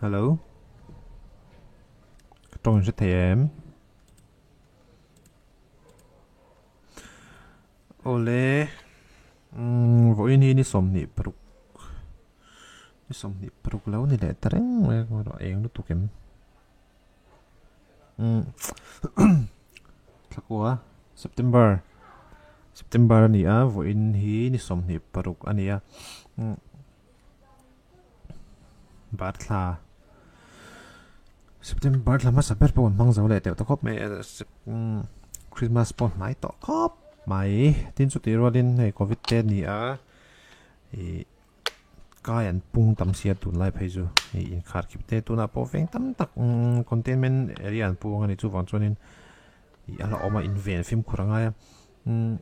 Hello. Ka tawng in hre thei em? Awle. Umm vawiin hi ni 26 ni 26 lo ni leh ta reng mai a eng lutuk em? Umm Thlakua September September a ni a vawiin hi ni 26 a ni a umm bar thla September bar thla hmasa ber pawh kan hmang zo leh teuh ta khawp mai a umm Christmas pawh hnai tawh khawp mai tin chutih rualin hei covid te a ni a ih. Kai an pung tam sia tunlai phei chu hei inkhar khip te tunah pawh veng tam tak containment area an pu ang a ni chuvang chuanin ih a la awm a inven fimkhur a ngai a umm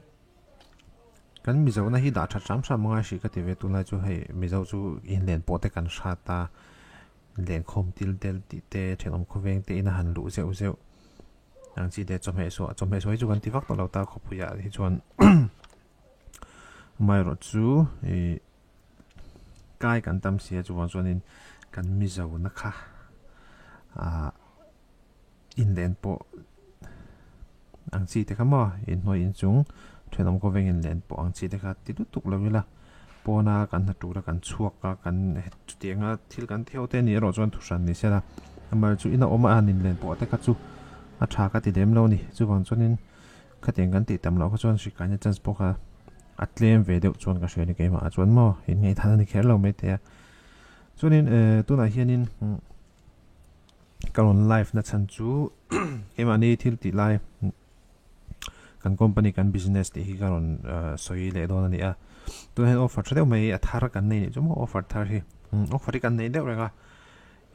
kan mizo na hi dah that hram hram a ngai hrih ka ti ve tunlai chu hei mizo chu inlen pawh te kan hrat a lenkhawm til tel tih te thenawm khawveng te in a han luh zeuh zeuh ang chi te chawhmeh suah chawhmeh suah hi chu kan ti vak tawh lo ta khawpuiah hi chuan. Amaherawh chu ih kai kan tam si a chuvang chuanin kan mizo na kha ah inlen pawh ang chi te kha maw inhnuai inchung thenawm khawveng inlen pawh ang chi te kha ti lutuk lo ila pawna kan hna tura kan chhuak a kan chutianga thil kan theu te anih erawh chuan thuhran ni sela amaherawh chu ina awm a han inlen pawh te kha chu a tha ka ti lem lo a ni chuvang chuanin. Khatiang kan tih tam loh kha chuan hri kaina chance pawh kha a tlem ve deuh chuan ka hria a ni keimah ah chuan maw in ngaihdan a ni kher lo mai thei a. Chuanin eh tunah hianin ka rawn live na chhan chu keimahni thil tih lai kan company kan business tih hi ka rawn sawi leh dawn a ni a. Tunah hian offer tha deuh mai a thar kan nei nih chu maw offer thar hi offer hi kan nei deuh reng a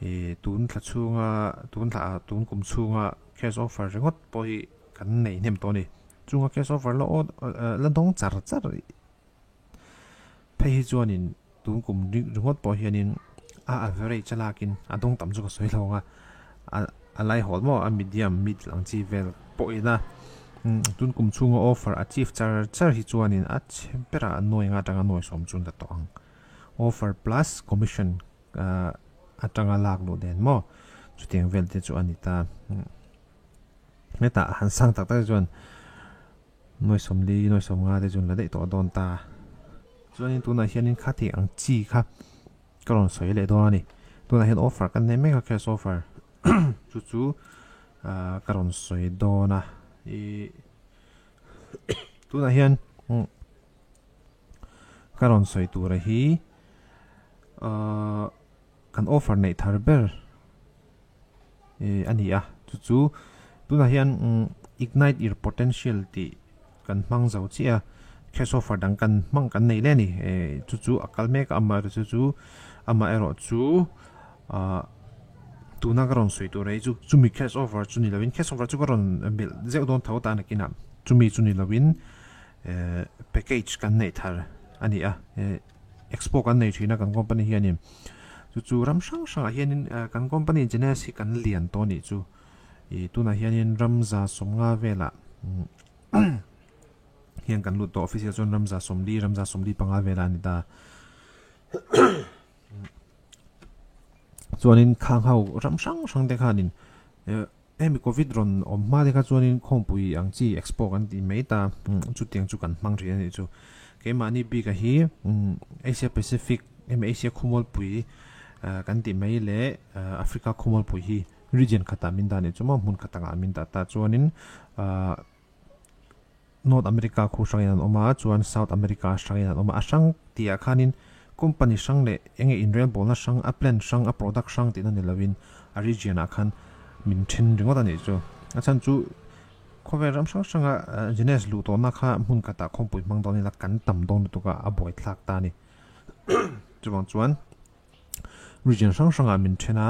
ih tun thla chhunga tun thla ah tun kum chhunga cash offer ringawt pawh hi Kan nei hnem tawh a ni. Chunga cash offer la aw la dawng char char phei hi chuanin tun kum ringawt pawh hianin a average a lakin a dawng tam chu ka sawi lo ang a, a laihawl maw a medium middle ang chi vel pawhin a tun kum chhunga offer achieve char char hi chuanin a chhe berah a nuai nga atanga nuai sawm chu an la tawh ang. Offer plus commission atanga lak luh nen maw chutiang vel te chu a ni ta. Hetah han sang tak tak chuan nuai sawmli nuai sawmnga te chu an la daih tawh dawn ta. Chuanin tunah hianin kha tih ang chi kha ka rawn sawi leh dawn a ni. Tunah hian offer kan nei mek a cash offer chu chu ah ka rawn sawi dawn a. Ih tunah hian ka rawn sawi tura hi ah kan offer neih thar ber. eh a ni a chu chu tunah hian ignite your potential tih kan hmang zo chiah a cash offer dang kan hmang kan nei leh a ni eh chu chu a kal mek a amaherawh chu chu amaherawh chu ah tuna ka rawn sawi tur hi chu chumi cash offer chu ni lovin cash offer chu ka rawn melh zeuh dawn tho ta nakinah chumi chu ni lovin eh package kan neih thar a ni a eh. Expo kan nei thin a kan company hianin chu chu ram hrang hrangah hianin kan company Jeunesse hi kan lian tawh anih chu ih tunah hianin ramza sawmnga velah hian kan lut tawh official chuan ramza sawmli ramza sawmli panga velah a ni ta chuanin khang ho ram hrang hrang te khanin hemi covid rawn awm hma te kha chuanin khawmpui ang chi expo kan tih mai ta chutiang chu kan hmang thin a nih chu keimahni bik a hi Asia Pacific hemi Asia khawmualpui kan tih mai leh Africa khawmualpui hi region khatah min dah a nih chu maw hmun khat angah min dah ta chuanin ahh North America khu hrangin an awm a chuan South America hrangin an awm a a hrang tihah khanin company hrang leh eng nge inrelbawlna hrang a plan hrang a product hrang tihna ni lovin a region ah khan min then ringawt a nih chu. A chhan chu khawvel ram hrang hranga Jeunesse luh tawhna kha hmun khatah khawmpui hmang dawn ila kan tam dawn lutuk a a buaithlak ta a ni. Chuvang chuan region hrang hrangah min then a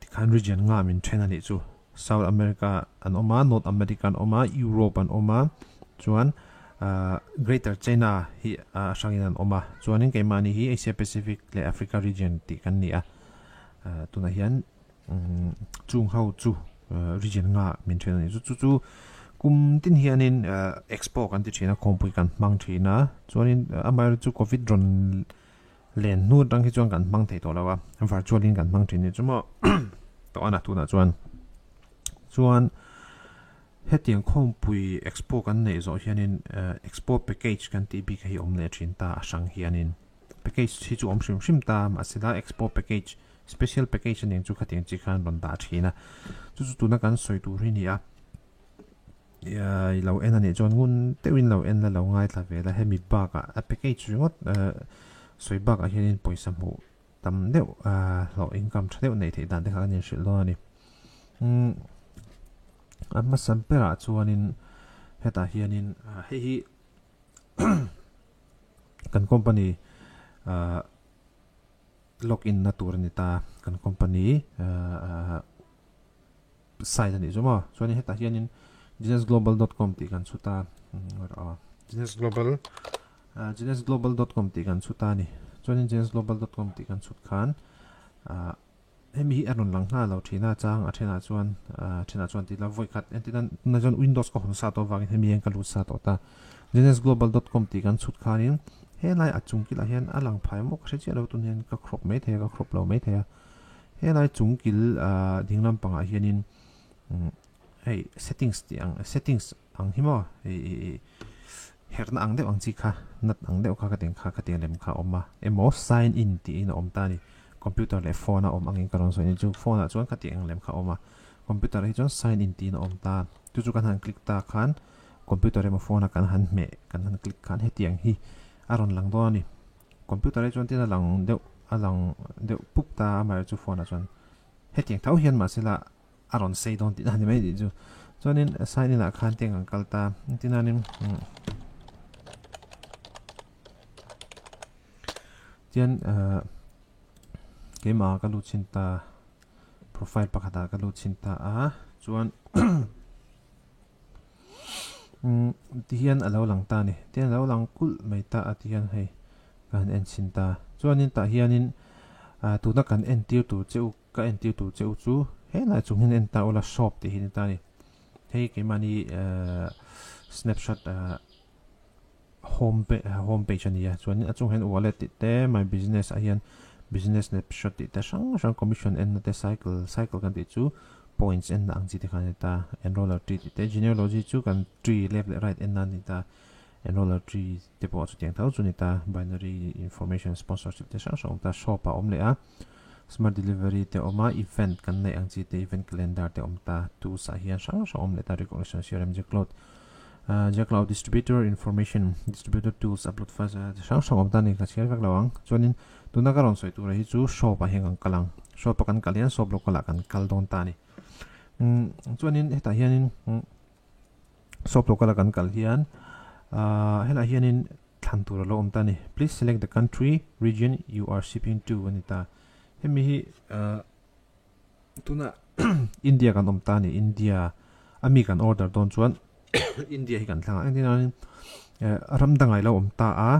tikhan region nga min then a nih chu. South America an awm a, North America an awm a, Europe an awm a, chuan Greater China hi a hrangin an awm a. Chuanin keimahni hi Asia Pacific leh Africa region tih kan ni a. Tunah hian chung ho chu region nga min then a ni. Chu chu chu kum tin hianin expo kan ti thin a, khawmpui kan hmang thin a. Chuanin amaherawhchu Covid rawn. len hnu atang hi chuan kan hmang thei tawh lo a, virtual in kan hmang thin ni chu maw tawh a na tunah chuan. Chuan hetiang khawmpui expo kan neih zawh hianin expo package kan tih bik hi awm leh thin ta a hrang hianin package hi chu awm hrim hrim ta mahse la expo package special package a ning chu khatiang chi khan rawn dah thin a, chu chu tuna kan sawi tur hi a ni a. I lo en a nih chuan ngun deuhin lo en la lo ngaithla ve la hemi bakah a package ringawt sawi bakah hianin pawisa hmuh tam deuh hlawh income tha deuh neih theih dan te kha kan inhrilh dawn a ni. Umm a hmasa berah chuanin hetah hianin hei hi kan company login na tur a ni ta kan company site a nih chu maw chuanin hetah hianin geniusglobal dot com tih kan chhut a geniusglobal geniusglobal dot com tih kan chhut a ni chuanin geniusglobal dot com tih kan chhut khan hemi hi a rawn lang nghal lo thin a chang a thenah chuan thenah chuan tih la vawi khat entir nan tunah chuan windows ka hawn sa tawh avangin hemi hian ka lut sa tawh ta geniusglobal dot com tih kan chhut khanin helai a chung kilah hian a lang phai maw ka hre chiah lo tun hian ka crop mai thei a ka crop lo mai thei a. Helai chung kil ding lampangah hianin hei settings tih ang settings ang hi maw hei herna ang deuh ang chi kha nut ang deuh kha ka tih ang kha khatiang lem kha a awm a emaw sign in tiin a awm ta a ni computer leh phone a awm angin ka rawn sawi a ni chu phone ah chuan khatiang ang lem kha a awm a computer ah hi chuan sign in tiin a awm ta chu chu kan han click ta khan computer emaw phone a kan han hmeh kan han click khan hetiang hi a rawn lang dawn a ni. Computer hi chuan tin a lang deuh a lang deuh pup ta a amaherawhchu chu phone ah chuan hetiang tho hian mahse la a rawn sei dawn tihna a ni mai tih chu. Chuanin sign in ah khan tiang an kal ta tinanin tian keimah ah ka lut chhin ta profile pakhat ah ka lut chhin ta a chuan Umm ti hian a lo lang ta a ni tihian a lo lang kulh mai ta a ti hian hei ka han en chhin ta chuanin tah hianin ah tuna kan entir tur che u ka entir tur che u chu helai chung hian en ta ula shop tih hi a ni ta a ni hei keimahni ehh snapshot ah home home page a ni a chuanin a chungah hian wallet tih te my business ah hian business snapshot tih te hrang hrang commission en na te cycle cycle kan tih chu points en na ang chi te kha a ni ta enroller tree tih te genealogy chu kan tree left leh right en na a ni ta enroller tree te pawh chutiang tho chu a ni ta binary information sponsorship te hrang hrang a awm ta shop a awm leh a smart delivery te a awm a event kan neih ang chi te event calendar te a awm ta tools ah hian hrang hrang a awm leh ta recognition crm jcloud Jacloud distributor information distributor tools upload files chi hrang hrang awm ta a ni ka chhiar vek lo ang chuanin tuna ka rawn sawi tur hi chu shop ah hian kan kal ang shop a kan kal hian shop local ah kan kal dawn ta a ni umm chuanin hetah hianin shop local a kan kal hian ahh helaiah hianin thlan tur a lo awm ta a ni please select the country region you are shipping to a ni ta hemi hi ahh Tuna India kan awm ta a ni India a mi kan order dawn chuan India hi kan thlang a engtin angin ram dangah ilo awm ta a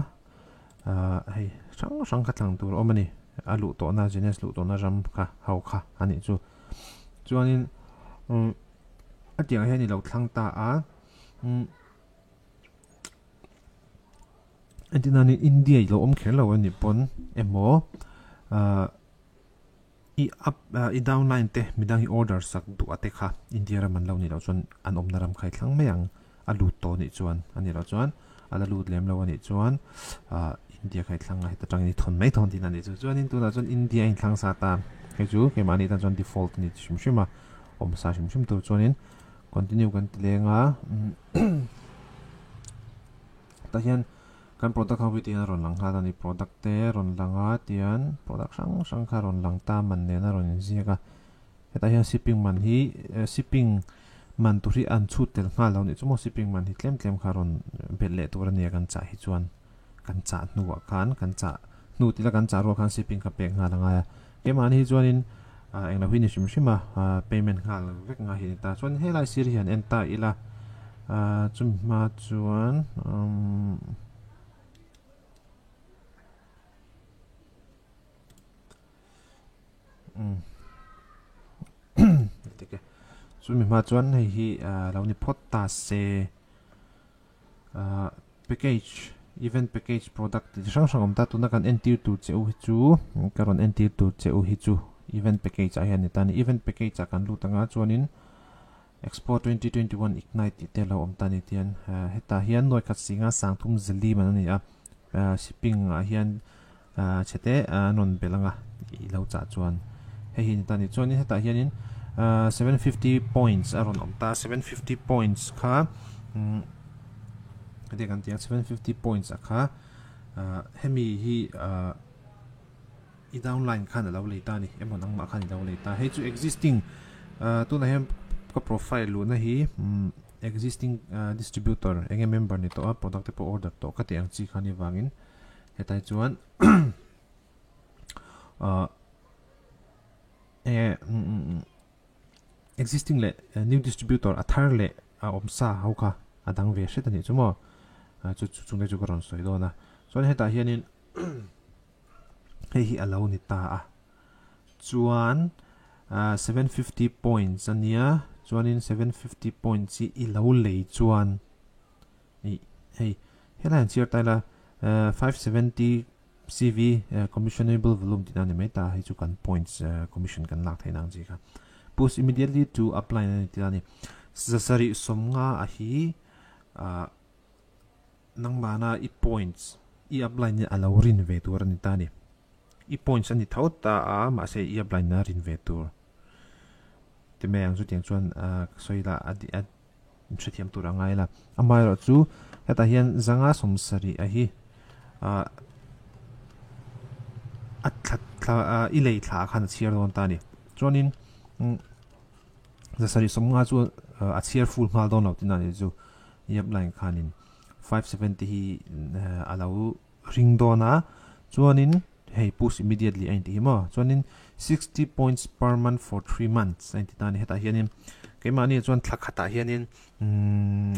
hei hrang hrang kha thlang tur a awm a ni a luh tawhna Genius luh tawhna ram kha ho kha a nih chu chuanin a tiangah hian ilo thlang ta a engtin angin India ilo awm kher lo a nih pawn emaw I up i downline te midang hi order sak duh a te kha India ram an lo nih loh chuan an awmna ram kha i thlang mai ang a lut tawh nih chuan a nih loh chuan a la lut lem lo a nih chuan ah India kha i thlang a heta tangin i thawn mai thawn tih na nih chu chuanin tunah chuan India a inthlang sa ta hei chu keimahni tan chuan default a ni hrim hrim a awm sa hrim hrim tur chuanin continue kan ti leng a tah hian. Kan product ho hi tihian a rawn lang nghal a ni, product te rawn lang a tihian product hrang hrang kha rawn lang ta man nen a rawn inziak a, hetah hian shipping man hi shipping man tur hi an chhut tel nghal lo nih chu maw shipping man hi tlem tlem kha rawn belh leh tur a nia kan chah hi chuan kan chah hnuah khan kan chah hnu tila kan chah rual khan shipping kha pek nghal a ngai a, keimahni hi chuanin englo hi ni hrim hrim a payment nghal vek nga hi a ni ta chuan helai sir hian en ta ila chumi hma chuan chumi hma chuan hei hi lo ni phawt ta se package. Event package product ti hrang hrang awm ta tuna kan entir tur che u hi chu ka rawn entir tur che u hi chu event package ah hian ni ta a ni. Event package ah kan lut anga chuanin Expo 2021 Ignite tih te a lo awm ta a ni tihian hetah hian nuai khat singa sangthum zali man a ni a shipping ah hian chhe te an rawn belh anga i lo chah chuan hei hi a ni ta a ni. Chuanin hetah hianin 750 points a rawn awm ta 750 points kha heti kan ti ang 750 points a kha hemi hi i downline khan a lo lei ta a ni emaw nangmah khan i lo lei ta hei chu existing tunah hian ka profile luhna hi existing distributor enge member ni tawh a product te pawh order tawh ka tih ang chi kha ni vangin hetlai chuan enge existing leh new distributor a thar leh a awm sa ho kha a dang ve hret a nih chu maw chu chu chung te chu ka rawn sawi dawn a chuan hetah hianin hei hi a lo ni ta a chuan 750 points a nia chuanin 750 points hi i lo lei chuan Ih hei helai han chhiar ta ila 570 CV commissionable volume tihna a ni mai ta hei chu kan points commission kan lak theihna ang chi kha push immediately to apply a ni tih a ni zasarih sawmnga a hi nangmahna i points i apply na a lo rin ve tur a ni ta a ni i points a ni tho ta a mahse i apply na rin ve tur ti mai ang chutiang chuan ka sawi la a hrethiam tur a ngai la. Amaherawh chu hetah hian zanga sawmsarih a hi ah a thla thla ah i lei thla ah khan a chhiar dawn ta a ni. Chuanin umm zasarih sawmnga chu a chhiar full nghal dawn lo tihna a ni chu yep line khanin 570 hi a lo ring dawn a chuanin hei push immediately a inti hi maw chuanin 60 points per month for 3 months a inti ta a ni hetah hianin keimahni chuan thla khatah hianin umm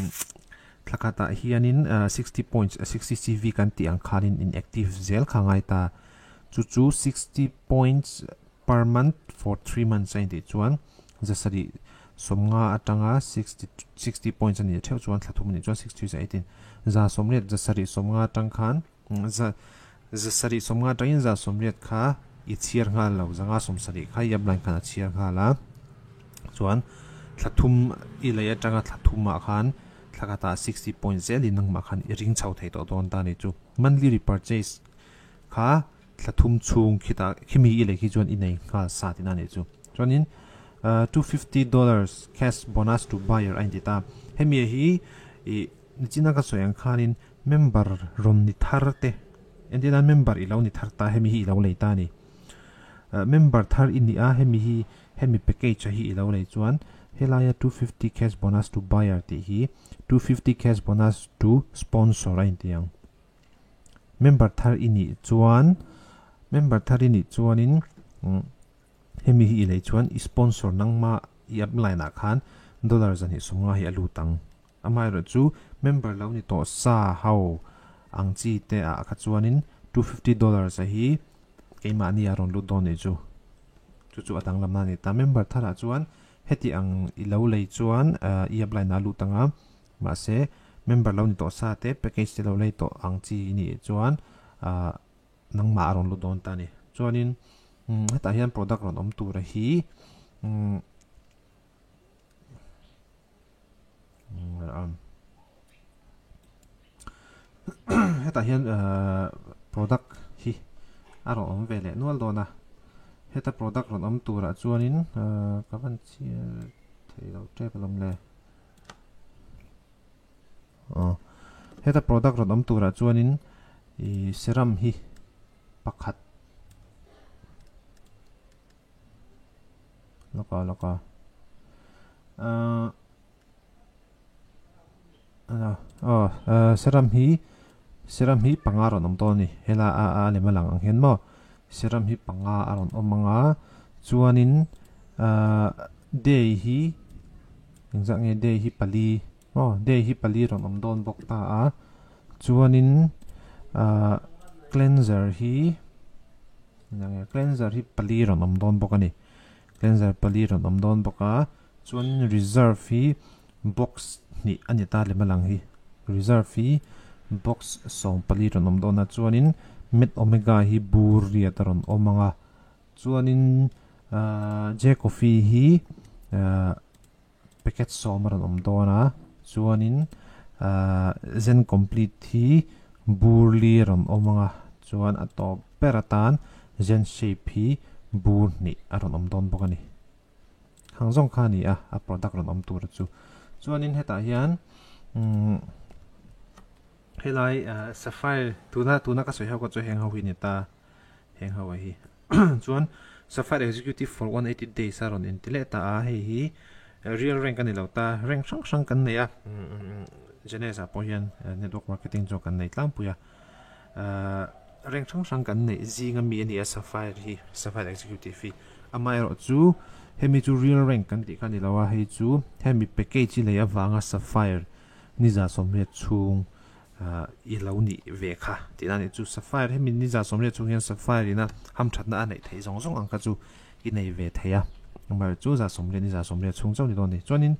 thla khatah hianin 60 points 60 cv kan tih ang khanin inactive zel kha ngai ta chu chu 60 points per month for 3 months a intih chuan zasarih sawmnga atanga 60 60 points a nih theuh chuan thla thum a nih chuan 60 za 18 za sawmriat zasarih sawmnga atang khan za zasarih sawmnga atangin za sawmriat kha i chhiar nghal lo zanga sawmsarih kha i upline khan a chhiar nghal a chuan thla thum i lei atanga thla thumah khan thla khatah 60 point zelin nangmah khan i ring chho thei tawh dawn ta a ni chu monthly repurchase kha Thla thum chhung khitah khimi i lei khi chuan i nei nghal sa tihna a nih chu. Chuanin $250 cash bonus to buyer a inti ta. Hemi hi ih nichina ka sawi ang khanin member rawn ni thar te entir nan member i lo ni thar ta hemi hi i lo lei ta a ni. Member thar i ni a hemi hi hemi package a hi i lo lei chuan helaia $250 cash bonus to buyer tih hi $250 cash bonus to sponsor a inti ang. Member thar i nih chuan Member thar i nih chuanin hemi hi i lei chuan i sponsor nangma i upline ah khan dollar zahnih sawmnga hi a lut ang. Amaherawh chu member lo ni tawh sa ho ang chi te ah kha chuanin $250 a hi keimahni a rawn lut dawn nih chu. Chu chu a danglamna a ni ta. Member thar ah chuan heti ang i lo lei chuan i upline ah a lut ang a. Mahse, member lo ni tawh sa te, package te lo lei tawh ang chi i nih chuan ahh nangmah a rawn lut dawn ta a ni. Chuanin hetah hian product rawn awm tura hi umm hetah hian ahh product hi a rawn awm ve leh nual dawn a. Heta product rawn awm turah chuanin ahh ka van chhiar thei lo tep alawm le. Aw heta product rawn awm turah chuanin ih serum hi pakhat lawka lawka ahh aw serum hi serum hi panga rawn awm dawn a ni helai a a lem a lang ang hian maw serum hi panga a rawn awm ang a chuanin ahh day hi. Engzah nge day hi pali aw day hi pali rawn awm dawn bawk ta a chuanin ah cleanser hi engzah nge cleanser hi pali rawn awm dawn bawk a ni cleanser pali rawn awm dawn bawk a chuanin reserve hi box hnih a ni ta lem a lang hi reserve hi Box 14 rawn awm dawn a, chuanin Med Omega hi bur riat a rawn awm ang a, chuanin J Coffee hi packet 10 a rawn awm dawn a, chuanin Zen Complete hi bur li a rawn awm ang a, chuan a tawp ber atan Zen Shape hi bur hnih a rawn awm dawn bawk a ni. Hang zawng kha a ni a, a product rawn awm tur chu. Chuanin hetah hian helai sapphire tuna tuna ka sawi ho kha chu heng ho hi a ni ta, heng ho hi. Chuan sapphire executive for 180 days a rawn inti leh ta a, hei hi real rank a ni lo ta, rank hrang hrang kan nei a, Jeunesse ah pawh hian network marketing chu kan nei tlangpui a, rank hrang hrang kan neih zing ami a ni a sapphire hi, sapphire executive hi. Amaherawh chu hemi chu real rank kan tih kha a ni lo a, hei chu hemi package hi lei avanga sapphire ni 180 chhung i lo nih ve kha tihna a nih chu. Sapphire hemi ni 180 chhung hian sapphire ina hamthatna a neih theih zawng zawng ang kha chu i nei ve thei a, amaherawh chu 180 ni 180 chhung chauh ni dawn a ni. Chuanin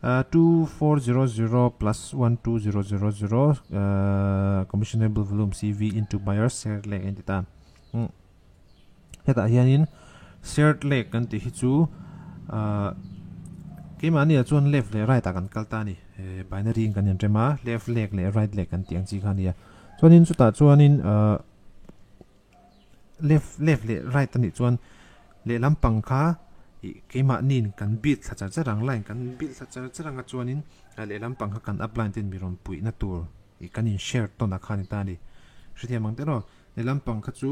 2400 plus 12000 commissionable volume CV into buyers share lek a inti ta. Hetah hianin shared leg kan tih hi chu keimahni ah chuan left leh right ah kan kal ta a ni. Binary in kan inrem a, left leg leh right leg kan tih ang chi kha a ni a. Chuanin chutah chuanin left left leh right a nih chuan lehlam pang kha ih keimahniin kan build thla char char ang line kan build thla char char anga chuanin lehlam pang kha kan upline ten mi rawn puihna tur ih kan in share tawn a kha a ni ta a ni. Hrethiam ang teh erawh lehlam pang kha chu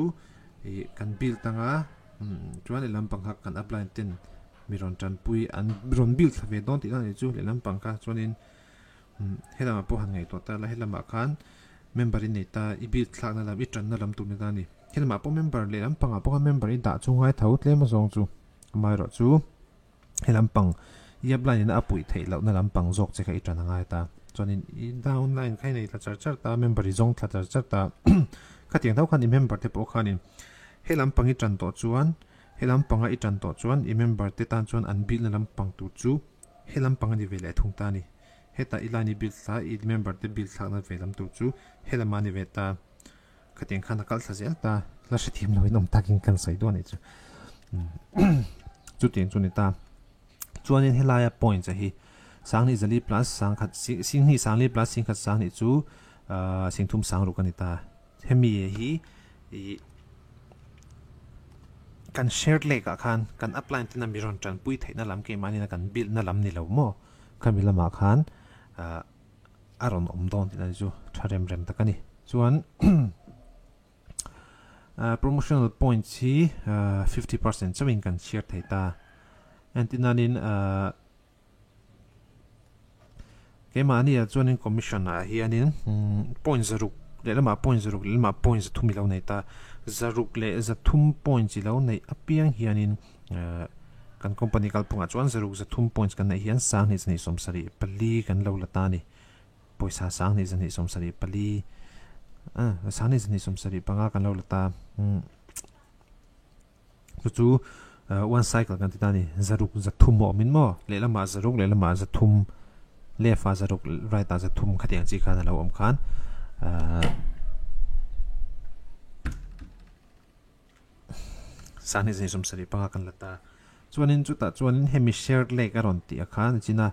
ih kan build anga chuan lehlam pang kha kan upline ten mi rawn tanpui an rawn build thla ve dawn tih na a nih chu lehlam pang kha chuanin helamah pawh han ngaihtuah ta la helamah khan member i nei ta i build thlakna lam i tanna lam tur ni ta a ni helamah pawh member lehlam pangah pawh khan member i dah chu ngai tho tlem azawng chu amaherawh chu helam pang i upline ina a puih theih lohna lam pang zawk che kha i tan a ngai ta chuanin i downline kha i nei thla char char ta member i zawng thla char char ta khatiang tho khan i member te pawh khanin helam pang i tan tawh chuan helam panga i tan tawh chuan i member te tan chuan an build na lam pang tur chu helam pang a ni ve leh thung ta a ni hetah i line i build thla i member te build thlakna ve lam tur chu helam a ni ve ta khatiang khan a kal thla zel ta la hrethiam loin awm takin kan sawi duah anih chu chutiang chu ni ta chuanin helaia points a hi sanghnih zali plus sangkhat singhnih sangli plus singkhat sanghnih chu singthum sangruk a ni ta hemi hi ih kan shared lake ah khan kan upline ten a mi rawn tanpui theihna lam keimahni kan build na lam ni lo maw khami lamah khan a rawn awm dawn tih na chu tha rem rem tak a ni. Chuan promotional points hi 50% chauhin kan chhiar thei ta. Entinanin keimahni ah chuanin commission ah hianin point zaruk lehlamah point zaruk lehlamah point zathum i lo nei ta. Zaruk leh zathum points i lo neih apiang hianin Kan company kalphungah chuan zaruk zathum points kan neih hian sanghnih zahnih sawmsarih pali kan lo la ta a ni. Pawisa sanghnih zahnih sawmsarih pali sanghnih zahnih sawmsarih panga kan lo la ta. Chu chu one cycle kan ti ta a ni. Zaruk zathum a awmin maw? Lehlamah zaruk lehlamah zathum left ah zaruk right ah zathum khatiang chi khan a lo awm khan. Sahni zai 75 panga kan la ta. Chuanin chutah chuanin hemi shared lake a rawn tih a khan china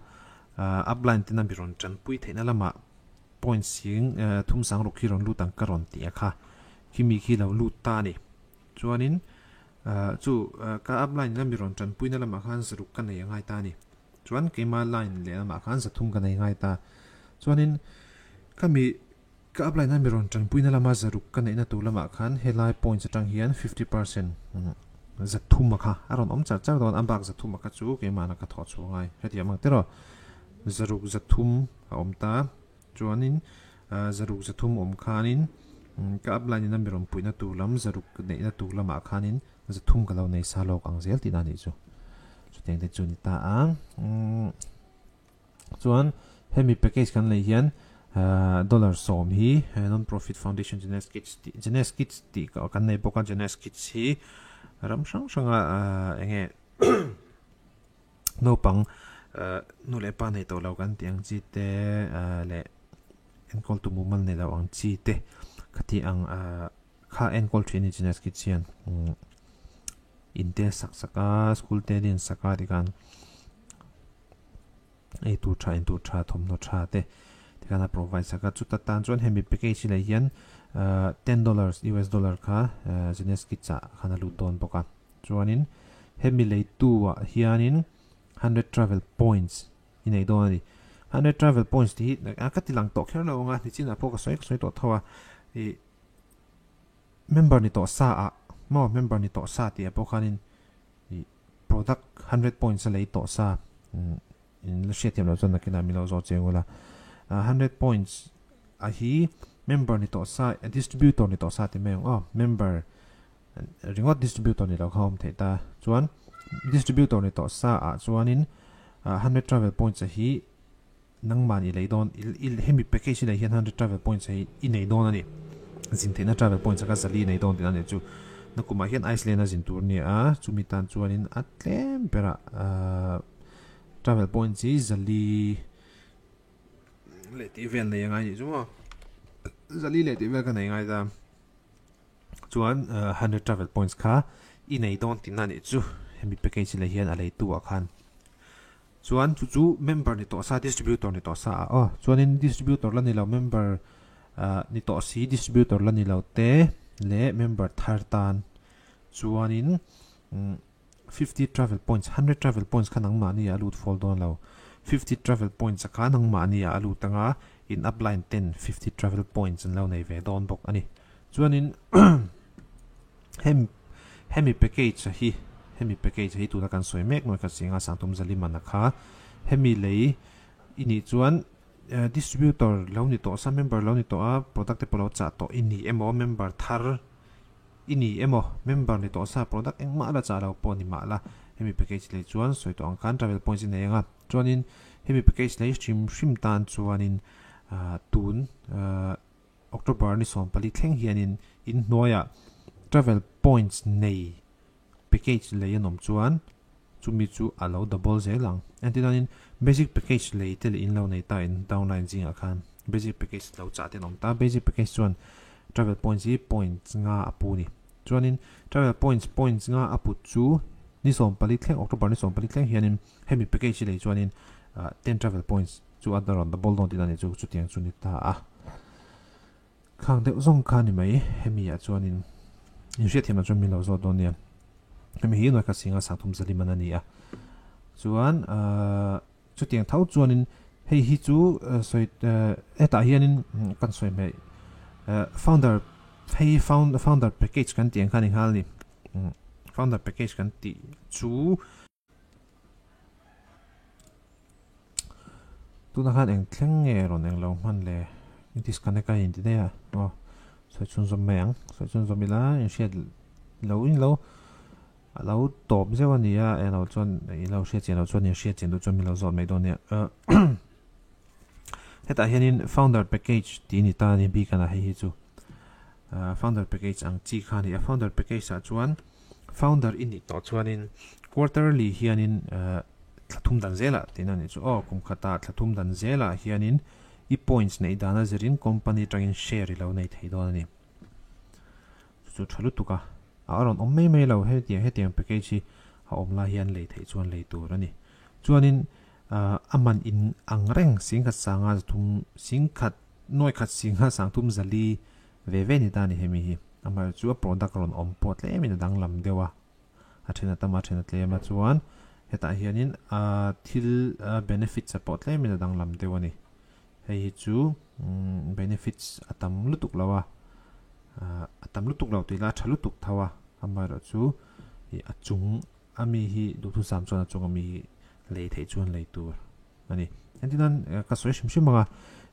upline ten a mi rawn tanpui theihna lamah point sing thum sang ruk hi rawn lut ang ka rawn tih a kha. Khimi khi lo lut ta a ni. Chuanin chu ka upline in a mi rawn tanpuina lamah khan zaruk ka nei a ngai ta a ni. Chuan keima line leh lamah khan zathum ka nei ngai ta. Chuanin khami Ka upline a mi rawn tanpuina lama zaruk ka neihna tur lamah khan helai points atang hian 50% zathum a kha a rawn awm char char dawn a bak zathum a kha chu keimahna ka thawh chhuah ngai hetiang ang tiraw zaruk zathum a awm ta chuanin zaruk zathum awm khanin ka upline in a mi rawn puihna tur lam zaruk neihna tur lamah khanin zathum ka lo nei sa lawk ang zel tihna a nih chu chutiang te chu a ni ta a. Chuan hemi package kan lei hian dollar 10 hi non profit foundation Jeunesse Kids tih Jeunesse Kids tih kan nei bawk a Jeunesse Kids hi ram hrang hranga enge naupang nu leh pa nei tawh lo kan tih ang chi te leh. Enkawltu mumal nei lo ang chi te khati ang kha enkawl thin ni Genius Kids hian in te sak sak a school te din sak a tikhan ei tur tha in tur tha thawmhnaw tha te tikhan a provide sak a chuta tan chuan hemi package hi leh hian $10 US dollar kha Genius Kids ah khan a lut dawn bawk a chuanin hemi leitu ah hianin 100 travel points i nei dawn a ni. 100 travel points tih hi a ka ti lang tawh kher lo ang a, nichinah pawh ka sawi ka sawi tawh tho a, ih member ni tawh sa ah maw member ni tawh sa tih ah pawh khanin ih product 100 points a lei tawh sa in la hriat thiam loh chuan nakinah min lo zawh chiang ula 100 points a hi member ni tawh sa distributor ni tawh sa tih mai ang aw member ringawt distributor ni lo kha awm theih ta chuan distributor ni tawh sa ah chuanin 100 travel points a hi nangman i lei dawn hemi package hi lei hian 100 travel points a hi i nei dawn a ni zin theihna travel points a kha zali i nei dawn tihna a ni chu nakumah hian Iceland a zin tur a ni a chumi tan chuanin a tlem berah travel points hi zali leh tih vel nei angai anih chu maw zali leh tih vel ka nei ngai ta. Chuan 100 travel points kha i nei dawn tihna anih chu hemi package leh hian a leitu ah khan. Chuan chu chu member ni tawh sa distributor ni tawh sa ah aw. Chuanin distributor la ni lo member ni tawh si distributor la ni lo te leh member thar tan chuanin 50 travel points 100 travel points kha nangmahni ah a lut fawl dawn lo. 50 travel points a kha nangmahni ah a lut anga in upline ten 50 travel points an lo nei ve dawn bawk a ni. Chuanin hem hemi package a hi hemi package a hi tuna kan sawi mek mai kha singa sangtum zaliman a kha hemi lei i nih chuan distributor lo ni tawh sa member lo ni tawh a product te pawh lo chah tawh i ni emaw member thar i ni emaw member ni tawh sa product engmah la chah lo pawh ni mah la hemi package lei chuan sawi tawh ang khan travel points i nei ang a chuanin hemi package lei hrim hrim tan chuanin tun October ni 14 thleng hianin inhnuaiah travel points nei package lei an awm chuan chumi chu a lo double zel ang. Entinanin basic package lei te leh in lo nei ta in downline zingah khan basic package lo chah te an awm ta. Basic package chuan travel points hi points nga a pu ni. Chuanin travel points points nga a put chu ni 14 thleng October ni 14 thleng hianin hemi package hi lei chuanin 10 travel points Chu a rawn double dawn tihna ni chu chutiang chu ni ta a. Khang deuh zawng kha ni mai hemi ah chuanin in hriatthiam lah chuan min lo zawt dawn nia. Hemi hi nuai khat singa sangthum zalim an a ni a. Chuan chutiang tho chuanin hei hi chu sawi hetah hianin kan sawi hmeh founder hei founder package kan tih ang kha ni nghal a ni. Founder package kan tih chu. Tunah khan eng thleng nge rawn eng lo hman le disconnect a inti daih a aw sawi chhunzawm mai ang sawi chhunzawm ila inhriat lo in lo a lo tawp zeuh a ni a eng lo chuan i lo hriat chian lo chuan inhriat chian duh chuan min lo zawt mai dawn nia hetah hianin founder package tih a ni ta a ni bik a hei hi chu founder package ang chi kha a ni a founder package ah chuan. Founder i nih tawh chuanin quarterly hianin thla thum dan zelah tihna a nih chu aw, kum khatah thla thum dan zelah hianin i points neih dan a zirin company atangin share i lo nei thei dawn a ni. Chu chu tha lutuk a, a rawn awm mai mai lo hetiang hetiang package hi a awm lai hian lei theih chuan lei tur a ni. Chuanin a man in ang reng singkhat sanga zathum singkhat nuai khat singha sangthum zali Ve ve ni ta a ni hemi hi. Amaherawhchu chu a product rawn awm pawh tlemin a danglam deuh a, a then a tam a, a then a tlem a chuan hetah hianin a thil benefits a pawh tlemin a danglam deuh a ni. Hei hi chu benefits a tam lutuk lo a, a tam lutuk lo tih ila a tha lutuk tho a, amaherawhchu a chung a mi hi duhthusam chuan a chung a mi hi lei theih chuan lei tur. a ni. Engtin nan ka sawi hrim hrim ang a,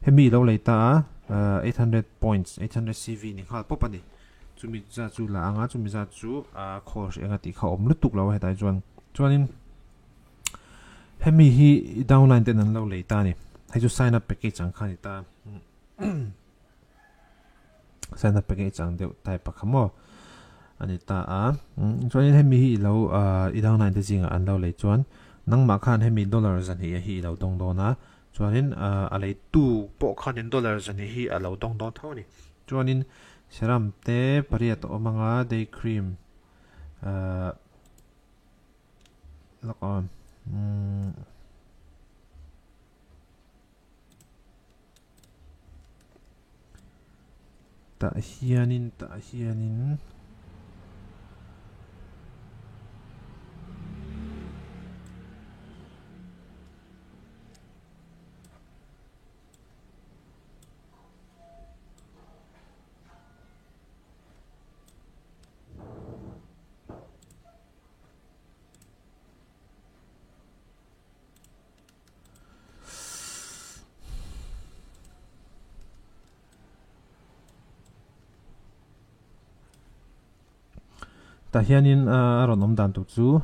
hemi lo lei ta a 800 points, 800 CV ni nghal pawp a ni. Chumi zat chu la ang a, chumi zat chu a khawl hreh anga tih kha awm lutuk lo a hetlai chuan. Chuanin hemi hi downline ten an lo lei ta a ni. Hei chu sign up package ang kha a ni ta. Sign up package ang deuh type a kha maw a ni ta a. Chuanin hemi hi i lo i downline te zingah an lo lei chuan nangmah khan hemi dollar zahnih hi i lo dawng dawn a. Chuanin a leitu pawh khanin dollar zahnih hi a lo dawng dawn tho a ni. Chuanin serum te pariat a awm anga day cream ahh lawk aw umm. Tah hianin tah hianin Tah hianin a rawn awm dan tur chu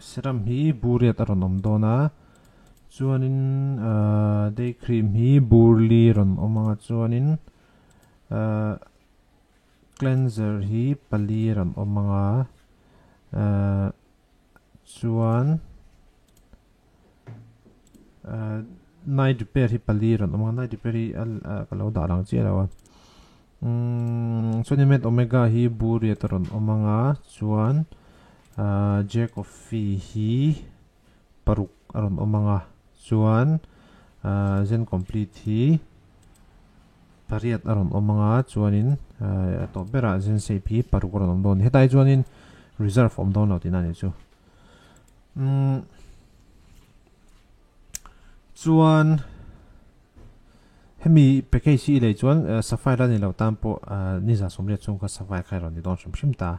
serum hi buriat a rawn awm dawn a chuanin day cream hi burli rawn awm ang a chuanin cleanser hi pali rawn awm ang a Chuan night repair hi pali rawn awm a, night repair hi ka lo dah lang chiah lo a. Chuan med omega hi buriat a rawn awm anga chuan J coffee hi paruk a rawn awm anga chuan zen complete hi pariat a rawn awm anga chuanin a tawp berah zen shape hi paruk a rawn awm dawn a ni hetlai chuanin reserve awm dawn lo tihna a nih chu umm chuan hemi package hi i lei chuan sapphire a ni lo tan pawh ni za sawmriat chhung kha sapphire kha i rawn ni dawn hrim hrim ta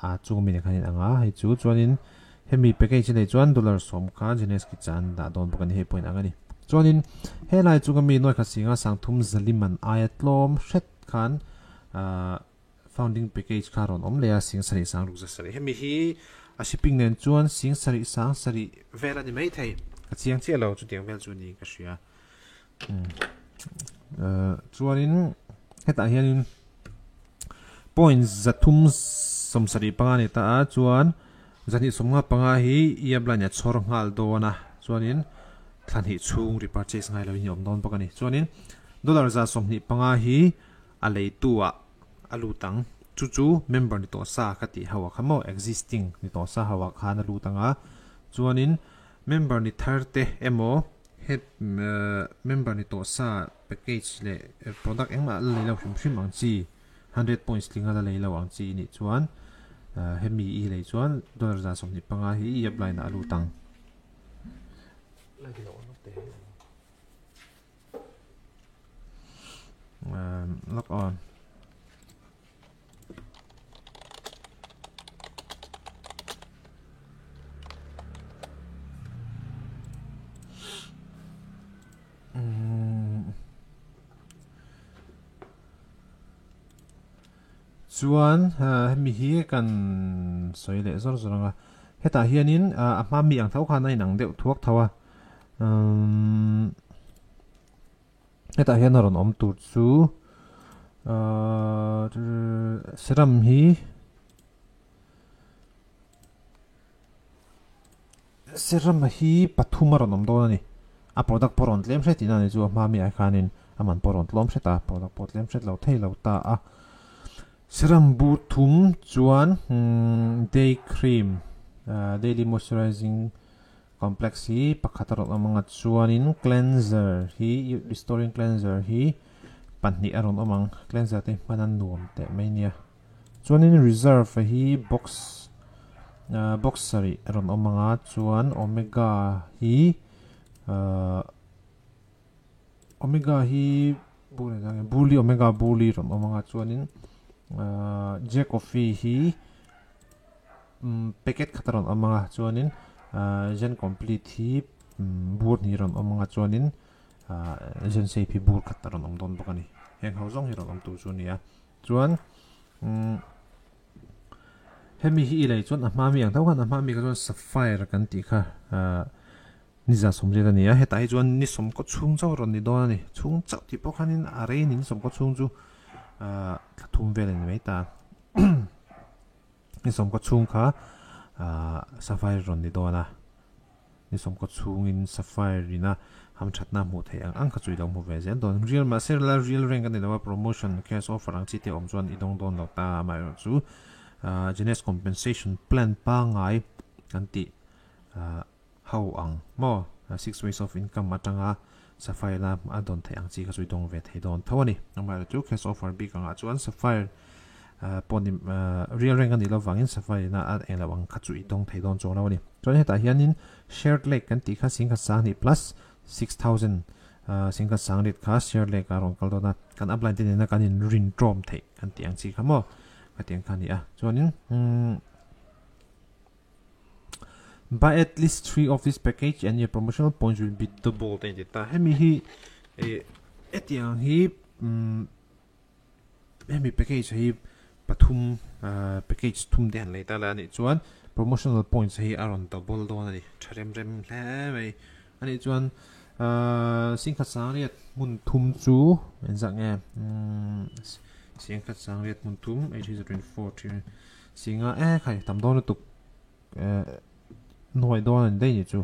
a chung mi nen khan in ang a hei chu chuanin hemi package hi lei chuan dollar sawm kha Genesis ki chan dah dawn bawk a ni hei pawhin ang a ni chuanin helai chunga mi nuai khat singa sangthum zaliman aia tlawm hret khan ahh founding package kha rawn awm leh a sing sarih sang ruk za sarih hemi hi a shipping nen chuan sing sarih sang sarih vel a ni maithei ka chiang chiah lo chutiang vel chu niin ka hria Umm chuanin hetah hianin point zathum sawmsarih panga a ni ta a chuan zahnih sawmnga panga hi e appline a chhawr nghal dawn a chuanin thla hnih chhung repurchase ngai loin a awm dawn bawk a ni chuanin dollar za sawmhnih panga hi a leitu ah a lut ang chu chu member ni tawh sa ka tih ho ah kha maw existing ni tawh sa ho ah khan a lut ang a chuanin member ni thar te emaw Het member ni tawh sa package leh product engmah la lei lo hrim hrim ang chi 100 points tlinga la lei lo ang chi nih chuan hemi i lei chuan dollar za 25 hi i apply na a lut ang. Lock on. Chuan hemi hi kan sawi leh zawr zawr ang a, hetah hianin a hma mi ang tho khan a inang deuh thuak tho a, Hetah hian a rawn awm tur chu ahh serum hi serum hi pathum a rawn awm dawn a ni a product pawh a rawn tlem hret tihna a ni chu a hma mi ai khanin a man pawh a rawn tlawm hret a product pawh tlem hret lo thei lo ta a serum bur thum chuan day cream ahh daily moisturizing Complex hi pakhat a rawn awm ang a chuanin cleanser hi restoring cleanser hi pahnih a rawn awm ang cleanser te hman a nuam teh mai nia chuanin reserve hi box ah box sarih a rawn awm ang a chuan omega hi ah omega hi burli omega burli rawn awm ang a chuanin ah J coffee hi. Packet khat a rawn awm ang a chuanin zen complete hi bur hnih a rawn awm ang a chuanin zen shape hi bur khat a rawn awm dawn bawk a ni heng ho zawng hi rawn awm tur chu a ni a chuan hemi hi i lei chuan a hma mi ang tho khan a hma mi kha chuan sapphire kan tih kha ni za sawmriat a ni a hetah hi chuan ni sawmkaw chhung chauh a rawn ni dawn a ni chhung chauh tih pawh khanin a rei a ni ni sawmkaw chhung chu thla thum vel a ni mai ta. Ni sawmkaw chhung kha sapphire rawn ni dawn a, Ni sawmkaw chhungin Sapphire ina hamthatna hmuh theih ang ang kha chu i lo hmu ve zel dawn. Real mahse la real rank a ni lo a, promotion, cash offer ang chi te awm chuan i dawng dawn lo ta. Amaherawhchu chu Jeunesse Compensation Plan pangngai kan tih ho ang maw? Six ways of income atanga Sapphire la a dawn theih ang chi kha chu i dawng ve thei dawn tho a ni. Amaherawhchu cash offer bik angah chuan Sapphire pawh ni real rank a nih lovangin Sapphire ina a eng loh ang kha chu i dawng thei dawn chuang lo a ni. Chuan hetah hianin shared lake kan tih kha singkhat sanghnih plus 6000 singkhat sangrit kha shared lake ah a rawn kal dawn a, kan upline te nena kan inrin tawm theih kan tih ang chi kha maw khatiang kha a ni a. Chuanin umm Buy at least three of this package and your promotional points will be doubled a inti ta. Hemi hi eh hetiang hi umm hemi package hi pathum package thum te han lei ta la anih chuan promotional points hi a rawn double dawn a ni tha rem rem hle mai anih chuan singkhat sangriat hmun thum chu engzah nge singkhat sangriat hmun thum 824 three singa e khai tam dawn lutuk nuai dawn a ni daih ni chu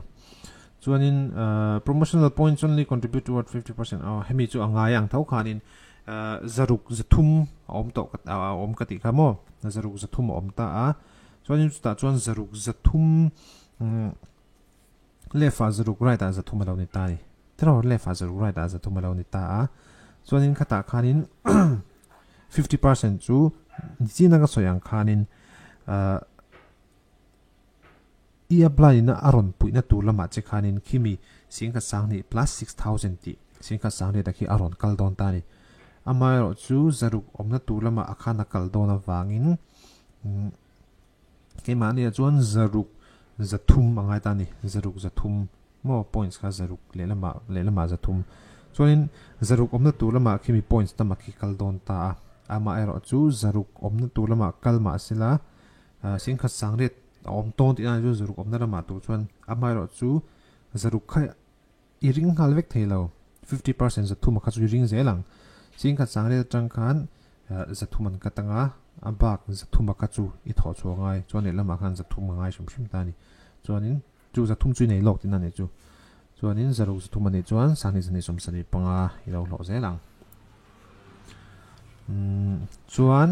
chuanin promotional points only contribute toward 50% aw hemi chu a ngai ang tho khanin zaruk zathum a awm tawh a awm ka tih kha maw zaruk zathum a awm ta a chuanin chutah chuan zaruk zathum left ah zaruk right ah zathum a lo ni ta a ni tiraw left ah zaruk right ah zathum a lo ni ta a chuanin khatah khanin 50% chu nichina ka sawi ang khanin I apply na a rawn puihna tur lamah che khanin khimi singkhat sanghnih plus 6000 tih singkhat sanghnih ta khi a rawn kal dawn ta a ni. Amaherawh chu zaruk awmna tur lamah a khan a kal dawn avangin keimahniah chuan zaruk zathum a ngai ta a ni. Zaruk zathum maw points kha zaruk lehlamah lehlamah zathum chuanin zaruk awmna tur lamah khimi points tam a khi kal dawn ta a. Amaherawh chu zaruk awmna tur lamah kal mahsela Singkhat sangriat a awm tawn tih nana chu zaruk awmna ramah tur chuan amaherawh chu zaruk kha i ring nghal vek thei lo. 50% zathum a kha chu i ring zel ang. Singkhat sangriat atang khan zathum an cut anga a bak zathum a kha chu i thawh chhuah ngai. Chuan lehlamah khan zathum a ngai hrim hrim ta a ni. Chuanin chu zathum chu i nei lawk tihna a nih chu. Chuanin zaruk zathum a nih chuan sanghnih zahnih 75 i lo hlawh zel ang. Chuan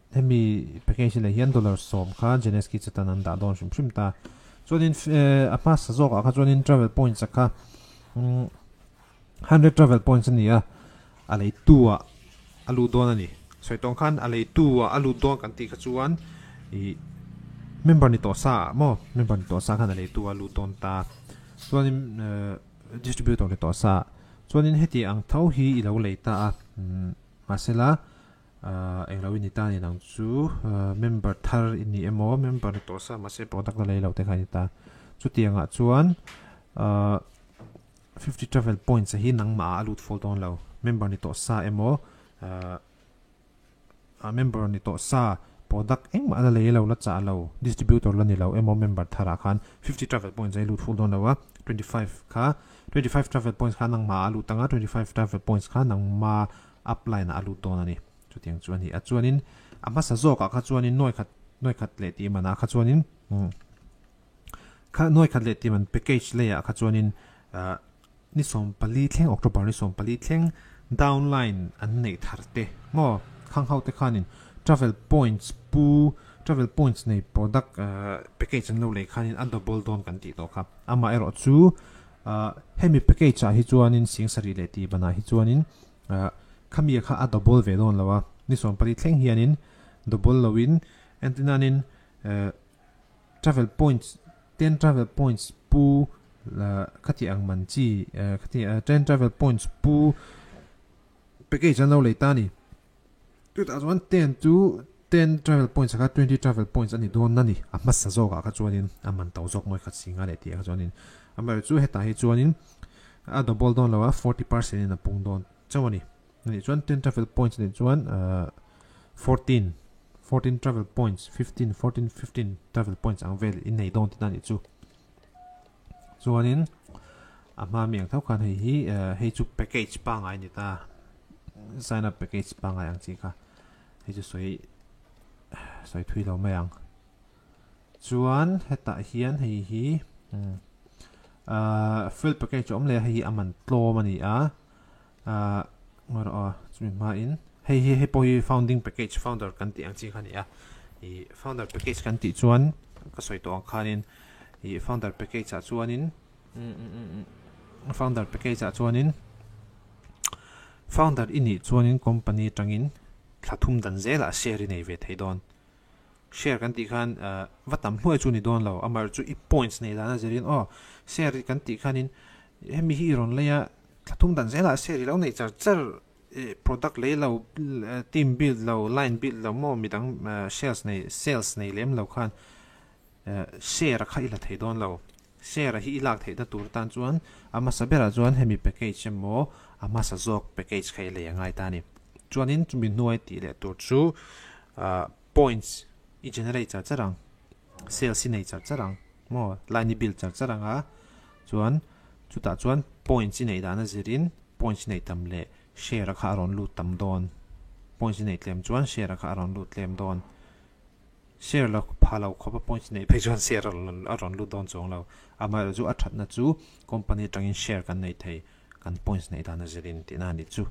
Hemi package leh hian dollar 10 kha Geneski chatan an dah dawn hrim hrim ta. Chuanin a hmasa zawkah kha chuanin travel points a kha 100 travel points a ni a, a lei tu ah a lut dawn a ni. Sawi tawng khan a lei tu ah a lut dawn kan tih kha chuan ih member ni tawh sa ah maw member ni tawh sa khan a lei tu ah a lut dawn ta. Chuanin distributor ni tawh sa ah chuanin heti ang tho hi i lo lei ta a mahsela Englo i ni ta ni nang chu member thar i ni emaw member ni tawh sa mahse product la lei lo te kha i ni ta. Chutiangah chuan 50 travel points a hi nangmah ah a lut fawlh dawn lo. Member ni tawh sa emaw member ni tawh sa product engmah la lei lo la chah lo distributor la ni lo emaw member thar ah khan 50 travel points a hi lut fawlh dawn lo a 25 kha 25 travel points kha nangmah ah a lut ang a 25 travel points kha nangmah upline ah a lut dawn a ni. Chutiang chu a ni a. Chuanin a hmasa zawkah kha chuanin nuai khat nuai khat leh tih manah kha chuanin kha nuai khat leh tih man package leiah kha chuanin ni 14 thleng October ni 14 thleng downline an neih thar te maw khang ho te khanin travel points pu travel points nei product package an lo lei khanin a double dawn kan tih tawh kha. Amaherawh chu hemi package ah hi chuanin sing sarih leh tih banah hi chuanin Khami kha a double ve dawn lo a, ni 14 thleng hianin double loin entinanin travel points ten travel points pu khati ang man chi khati ten travel points pu package an lo lei ta a ni. Chutah chuan ten chu ten travel points kha 20 travel points a ni dawn a ni a hmasa zawkah kha chuanin a man to zawk mawi khat si nga leh tih ah kha chuanin amaherawhchu hetah hi chuanin a double dawn lo a 40% in a pung dawn chauh a ni. Anih chuan 10 travel points anih chuan 14 14 travel points 15 14 15 travel points ang vel in nei dawn tihna anih chu. Chuanin a hma mi ang tho khan hei hi hei chu package pangai ni ta sign up package pangai ang chi kha hei chu sawi sawi thui lo mai ang. Chuan hetah hian hei hi. Full package awm leh a hei hi a man tlawm a ni a ngawi rawh aw chumi hmain hei hi hei pawh hi founding package founder kan tih ang chi kha a ni a ih founder package kan tih chuan ka sawi tawh ang khanin ih founder package ah chuanin founder package ah chuanin founder i nih chuanin company atangin thla thum dan zelah share i nei ve thei dawn. Share kan tih khan va tam hnuai chu ni dawn lo, amaherawh chu i points nei dan a zirin aw share kan tih khanin hemi hi i rawn lei a, thla thum dan zelah share i lo nei char char product lei lo, team build lo, line build lo maw midang sales nei sales nei lem lo khan share a kha i la thei dawn lo. Share a hi i lak theihna tur tan chuan a hmasa berah chuan hemi package emaw a hmasa zawk package kha i lei a ngai ta a ni. Chuanin chumi hnuai tih leh tur chu Points i generate char char ang, sales i nei char char ang maw, line i build char char ang a, chuan chutah chuan points i neih dan a zirin points i neih tam leh share a kha a rawn lut tam dawn, points i neih tlem chuan share a kha a rawn lut tlem dawn, share la pha lo khawp a points i neih phei chuan share a rawn lut dawn chuang lo, amaherawhchu chu a thatna chu company atangin share kan nei thei kan points neih dan a zirin tihna a ni chu.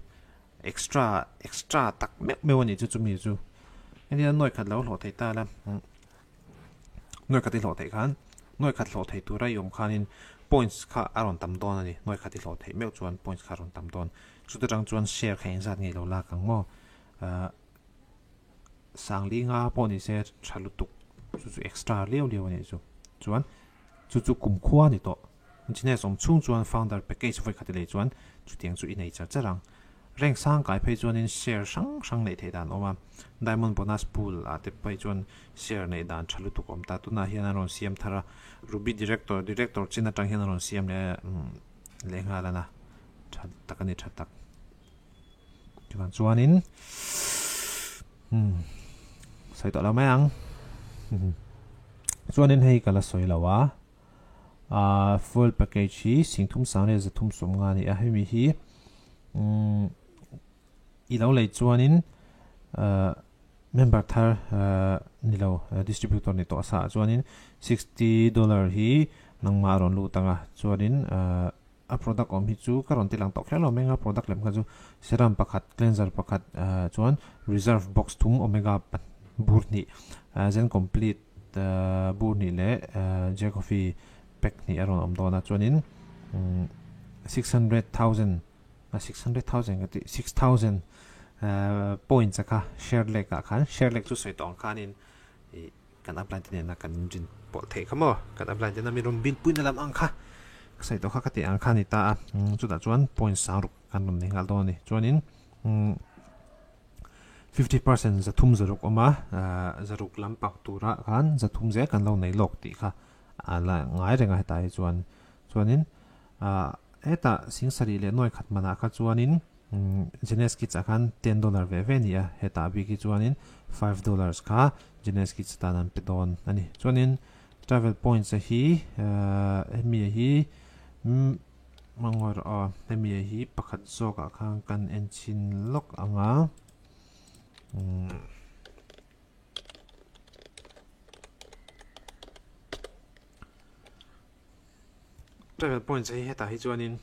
Extra extra tak meuh meuh a nih chu chumi chu. Hetiang a nuai khat lo hlawh thei ta la, nuai khat i hlawh theih khan nuai khat hlawh thei tura i awm khanin points kha a rawn tam dawn a ni. Nuai khat i hlawh theih meuh chuan points kha a rawn tam dawn. Chuta tang chuan share kha engzat nge lo lak ang maw? Ahh Sangli nga pawh ni se tha lutuk chu chu extra liau liau a nih chu. Chuan chu chu kumkhua a ni tawh. Engineers awm chhung chuan founder package vawi khat i lei chuan chutiang chu i nei char char ang. Rank sang kai phei chuanin share hrang hrang neih theih dan a awm a, Diamond Bonus Pool ah te phei chuan share neih dan tha lutuk a awm ta. Tunah hian an rawn siam thar a, Ruby Director, Director chin atang hian an rawn siam leh leh nghal a na, tha tak a ni tha tak. Chuvang chuanin umm sawi tawh lo mai ang. Chuanin hei ka la sawi lo a. A fuel package hi singthum sang leh zathum sawm nga a ni a hemi hi umm i lo lei chuanin ahh member thar ahh ni lo distributor ni tawh sa ah chuanin sixty dollar hi nangmah a rawn lut ang a chuanin ahh a product awm hi chu ka rawn ti lang tawh kher lo mai anga product lem kha chu serum pakhat cleanser pakhat ahh chuan reserve box thum omega bur hnih ahh zen complete bur hnih leh J coffee pack hnih a rawn awm dawn a chuanin 600,000 a 600,000 ka tih 6,000 points a kha share lek ah khan share lek chu sawi tawh ang khanin ih kan upline te nena kan rin pawlh theih kha maw kan upline tena min rawn bill puina lam ang kha ka sawi tawh kha ka tih ang kha a ni ta a chutah chuan point sang ruk kan rawn nei nghal dawn a ni chuanin 50% zathum zaruk awm a, zaruk lampang turah khan zathum zel kan lo nei lawk tih kha a la ngai reng a hetah hi chuan. Chuanin hetah singsarih leh nuai khat manah kha chuanin Genes Kids ah khan $10 ve ve a ni a, hetah bik hi chuanin $5 kha Genes Kids atan an pe dawn a ni. Chuanin travel points a hi hemi hi Mangawr aw, hemi hi pakhat zawkah khan kan en chhin lawk ang a. Travel points hi hetah hi chuanin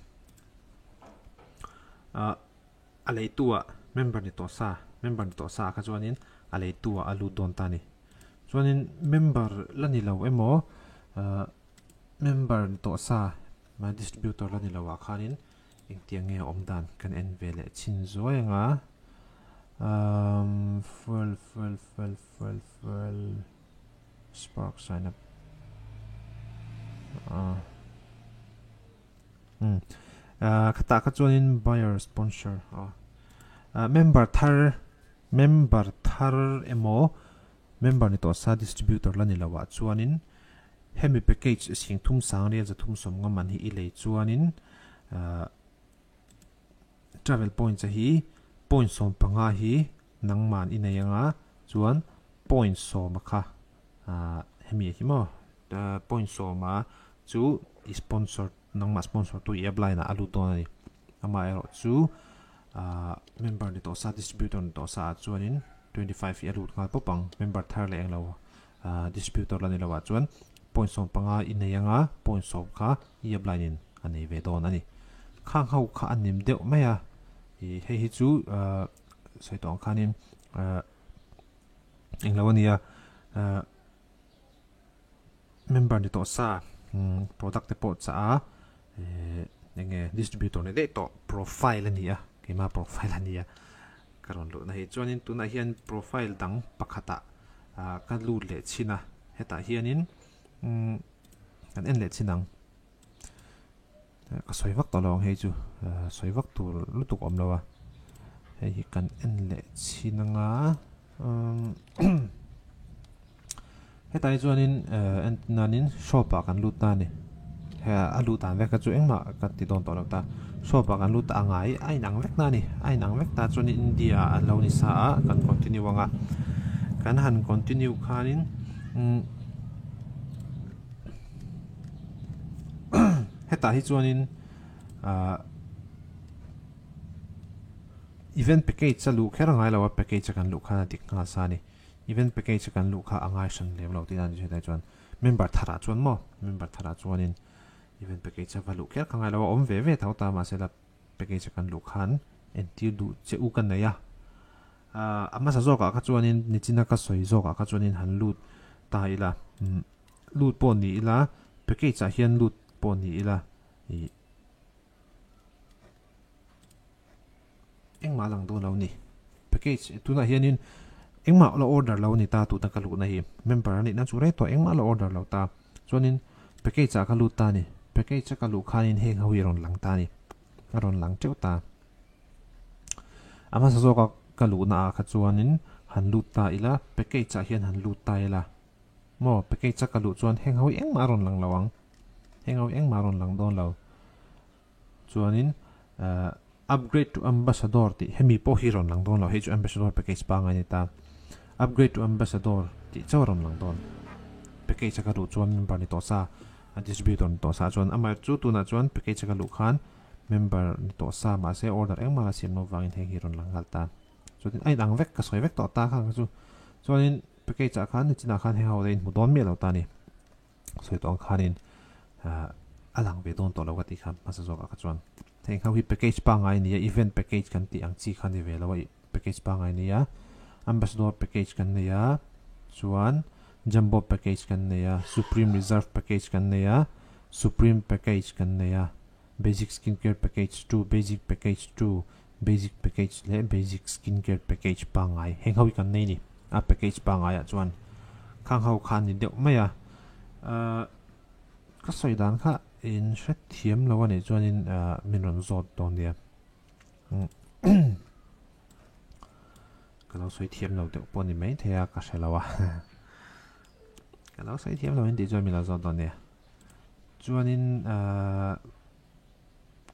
a leitu ah member ni tawh sa, member ni tawh sa ah kha chuanin a leitu ah a lut dawn ta a ni. Chuanin member la ni lo emaw Member ni tawh sa my distributor la ni lo ah khanin engtiang nge a awm dan kan en ve leh chhin zuai ang a umm fuel fuel fuel fuel fuel spark sign up ah umm ah khatah kha chuanin buyer sponsor aw ah member thar member thar emaw member ni tawh sa distributor la ni lo ah chuanin Hemi package singthum sang rial zathum sawm nga man hi i lei chuanin travel points a hi point 15 hi nangman i nei anga chuan point 10 a kha hemi hi maw point 10 a chu i sponsor nangmah sponsor tu i apply na a lut dawn a ni. Amaherawh chu member ni tawh sa distributor ni tawh sa ah chuanin 25 hi a lut nghal pawp ang member thar leh englo distributor la ni lo ah chuan. Point 15 i nei anga point 10 kha i upline in a nei ve dawn a ni. Khang ho kha a nim deuh mai a, i hei hi chu sawi tawh ang khanin englo a nia member ni tawh sa product te pawh chah a enge distributor ni daih tawh profile a ni a keimah profile a ni a ka rawn luhna hi chuanin tunah hian profile dang pakhatah ka lut leh chhin a hetah hianin kan en leh chhin ang ka sawi vak tawh lo ang hei chu sawi vak tur lutuk awm lo a hei hi kan en leh chhin anga hetah hi chuanin en nanin shop ah kan lut ta a ni he a luh dan vek kha chu engmah ka ti dawn tawh lo ta shop ah kan lut ta a ngai a inang vek na a ni a inang vek ta chuanin India ah an lo ni sa a kan continue anga kan han continue khanin hetah hi chuanin ah event package a luh kher a ngai lo a package a kan luh khan a dik nghal sa a ni event package a kan luh kha a ngai hran lem lo tih a ni hriat ai chuan member tharah chuan maw member tharah chuanin event package a va luh kher kha ngai lo a awm ve ve tho ta mahse la package a kan luh khan entir duh che u ka nei a ah a hmasa zawkah kha chuanin nichina ka sawi zawkah kha chuanin han lut ta ila lut pawh ni ila package ah hian lut pawh ni ila ih engmah lang dawn lo ni package tunah hianin engmah la order lo ni ta tuna ka luhna hi member a nih na chu rei tawh engmah la order lo ta chuanin package ah ka lut ta a ni package a ka luh khanin heng ho hi a rawn lang ta a ni a rawn lang teuh ta a hmasa zawka ka luhna ah kha chuanin han lut ta ila package ah hian han lut ta ila maw package a ka luh chuan heng ho hi engmah a rawn lang lo ang heng ho hi engmah a rawn lang dawn lo chuanin eh upgrade to ambassador tih hemi pawh hi rawn lang dawn lo hei chu ambassador package pangai a ni ta upgrade to ambassador tih chauh a rawn lang dawn package a ka luh chuan member ni tawh sa a distributor ni tawh sa chuan amaherawhchu chu tunah chuan package a ka luh khan member ni tawh sa mahse order engmah la siam loh vangin heng hi rawn lang nghal ta chuanin a inang vek ka sawi vek tawh ta kha chu chuanin package ah khan nichinah khan heng ho te inhmu dawn miah lo ta a ni sawi tawh ang khanin a lang ve dawn tawh lo ka tih kha hmasa zawk ah kha chuan heng ho hi package pangai a ni a event package kan tih ang chi kha ni ve lo a package pangai a ni a ambassador package kan nei a chuan jumbo package kan nei a supreme reserve package kan nei a supreme package kan nei a basic skincare package 2 basic package 2 basic package leh basic skincare package pangai heng ho hi kan nei a ni a package pangai ah chuan khang ho kha a ni deuh mai a ahh ka sawi dan kha in hrethiam lo a nih chuanin ahh min rawn zawt dawn nia ka lo sawi thiam lo deuh pawh a ni maithei a ka hre lo a ka lo sawi thiam lo in tih chuan min lo zawt dawn nia chuanin ahh